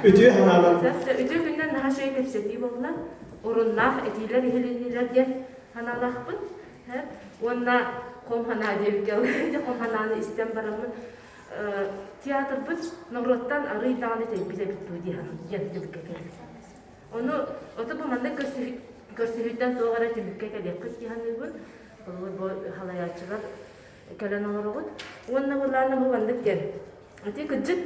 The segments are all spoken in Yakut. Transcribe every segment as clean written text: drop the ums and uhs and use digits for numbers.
Үтүө санаанан. Үтүө күннэн наһаа үчүгэй кэпсэтии буолла. Оруннаах этиилэр иһилиннилэр диэн санаалаахпын. Уонна хом санаа диэбиккэ хом санааны истэн бараммын театрбыт норуоттан арыый даҕаны тэйбит эбит дуу диэн түмүккэ кэлбит. Ону ото бу маннык көрсүһүүттэн туох эрэ түмүккэ кэлиэххит дии саныыбын. Холобур, бу халайааччылар кэлэн олороҕут. Уонна былаана бу маннык диэн. Ити кырдьык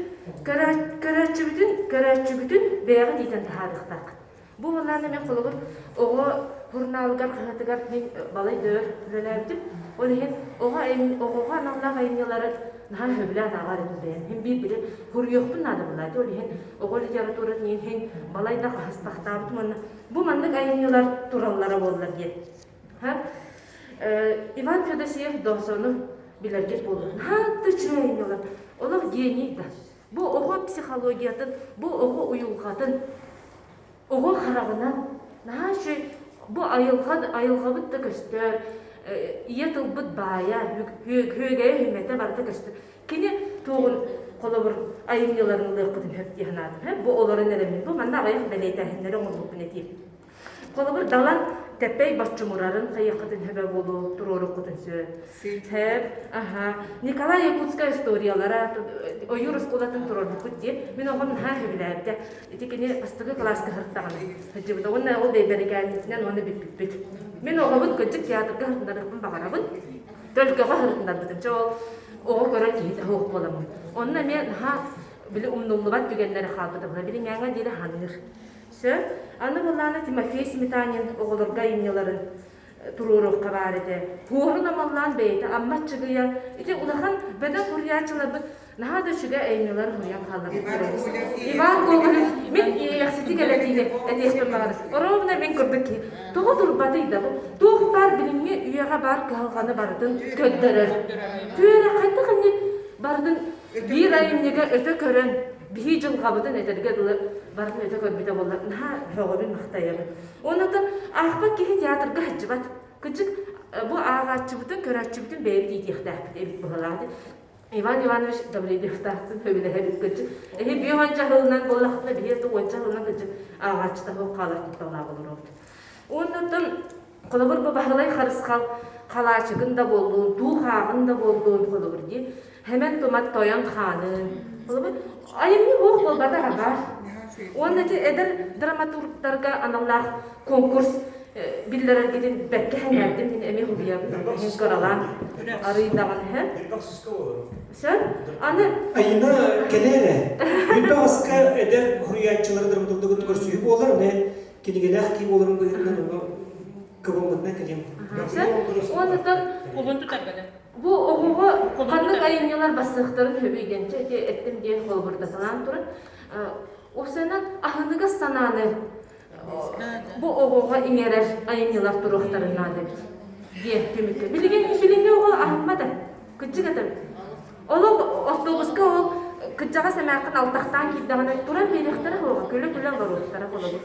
көрөөччүбүтүн, көрөөччүгүтүн бэйэҕит иитэн таһаарыахтааххыт. Бу былаана мен холобур оҕо журналыгар, хаһыатыгар мин балай да өр үлэлээбитим. Ол иһин оҕо оҕоҕо аналлаах айымньылары наһаа сөбүлээн ааҕар этим бэйэм. Мин биир били суруйуохпун наада буолааччы. Ол иһин оҕо литературатын иһин балай да хаһыспахтаабытым уонна бу маннык айымньылар тураллара буоллар диэн. Иван Федосеев Донсону билэргит буолуо. Наһаа да үчүгэй айымньылар. Олох гений да. Бу оҕо психологиятын, бу оҕо уйулҕатын, оҕо хараҕынан наһаа үчүгэй бу айылҕа айылҕабыт да көстөр, ийэ тылбыт баайа, күөгэйэ үһүмэтэ барыта көстөр. Кини туоҕун холобур айымньыларын ылыахпытын сөп дии санаатым. Бу олорон эрэммин бу манна аҕыйах бэлиэтээһиннэри оҥорбуппун этиим. Холобур, Далан Тэппэй боччумурарын хайыаххытын сөбө буолуо, туруоруккутун сөп. Сөп, аха. Николай Якутскай историялара ойуур оскуолатын туруорбуккут диэн мин оҕом наһаа сөбүлээбитэ. Ити кини бастакы кылааска сырыттаҕына сылдьыбыта. Уонна ол бэйбэрикээннитинэн уонна бүппүппүт. Мин оҕобун кырдьык театрга сырытыннарыахпын баҕарабын. Төлкөҕө сырытыннарбытым. Чэ ол оҕо көрөр киһитэ суох буоламмын. Онно эмиэ наһаа били умнуллубат түгэннэри хаалбыта. Билиҥҥээҥҥэ диэри саныыр. Сөп. Аны былаана Тимофей Сметанин оҕолорго айымньыларын туруоруохха баар этэ. Куорун амаллаан бэйэтэ Амма Аччыгыйа ити улахан бөдөҥ суруйааччыларбыт наһаа да үчүгэй айымньылары суруйан хаалларбыттар. Иван Гоголев мин иэйэхсити кэлэтиини этиэхпин баҕарар. Ровно мин курдук киһи. Тоҕо турбатый да бу? Туох баар билиҥҥи үйэҕэ баар кыһалҕаны барытын көрдөрөр. Түөрэ хайдах инник барытын биир айымньыга өтө көрөн биһи дьылҕабытын этэргэ дылы барытын өтө көрбүтэ буоллар наһаа һөҕөбүн махтайабын. Оннуттан аахпат киһи театрга сылдьыбат. Кырдьык бу ааҕааччыбытын, көрөөччүбүтүн бэйэбит иитиэхтээхпит эбит быһыылаах. Иван Иванович Гаврильевтаахтын сөбүлэһэбит кырдьык. Эһи биир уонча сылынан буоллахпына биһи уонча сылынан кырдьык ааҕааччыта суох хаалар кутталлаах олоробут. Уоннаттан холобур бу Баһылай Харысхал халаачыгын да буоллун, туу хааҕын да буоллун холобур дии Хэмэн Тумат тойон хаанын. Холобур, айымньы буох буолбатах баар. Уонна ити эдэр драматургтарга аналлаах конкурс биллэрэргитин бэркэ сэҥээрдим мин эмиэ хубуйабын иһин кыралаан арыйдаҕын иһэ. Сөп. Аны Айына кэлээрэ. Бүлбэ аска эдэр суруйааччылары драматургтары көрсүһүү буолар, онон кинигэлээх киһи буоларын быһыытынан ону кыбыммытынан кэлиэм. Сөп. Уонна Кулун тутарга да. Бу оҕоҕо ханнык айымньылар бассыахтарын сөбүй диэн чэ ити эттим диэн холобурдаталаан туран уопсайынан аһыныгас санааны бу оҕоҕо иҥэрэр айымньылар туруохтарын наада эбит диэн түмүккэ. Билигин билиҥҥи оҕо аһыммата, кырдьык этэбит. Олох автобуска ол кырдьаҕас эмээххин алтахтаан киирдэҕинэ туран биэриэхтэрэ суоҕа, күлэ-күлэ олоруохтара холобур.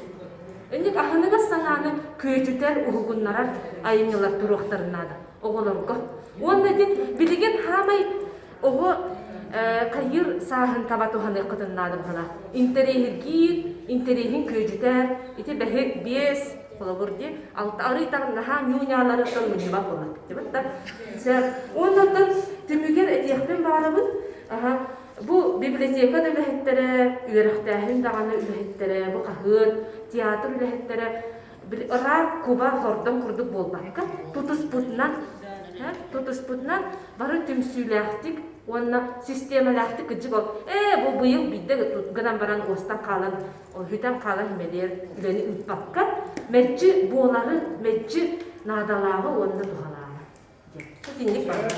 Инник аһыныгас санааны күөдьүтэр, уһугуннарар айымньылар туруохтарын наада. оҕолорго. Уонна ити билигин хаамай оҕо хайыыр сааһын таба туһаныаххытын наада быһалаах. Интэриэһиргиир, интэриэһин күөдьүтэр, ити бэһи биэс, холобур дии, алта арый таҕын наһаа ньуу-ньааларыттан мунньубат буоллахпыт да. Уонна оттон түмүгэр этиэхпин баҕарабын, бу библиотека да үлэһиттэрэ, үөрэхтээһин даҕаны үлэһиттэрэ, бу хаһыат, театр үлэһиттэрэ били ыраах куба хордон курдук буолбакка тутуспутунан тутуспутунан бары түмсүүлээхтик уонна систиэмэлээхтик кыдьык ол ээ бу быйыл биирдэ гынан баран уостан хаалан бүтэн хаалан химэлиэр үлэни ыыппакка мэлдьи буолары мэлдьи наадалааҕы уонна туһалааҕы диэн итинник барар.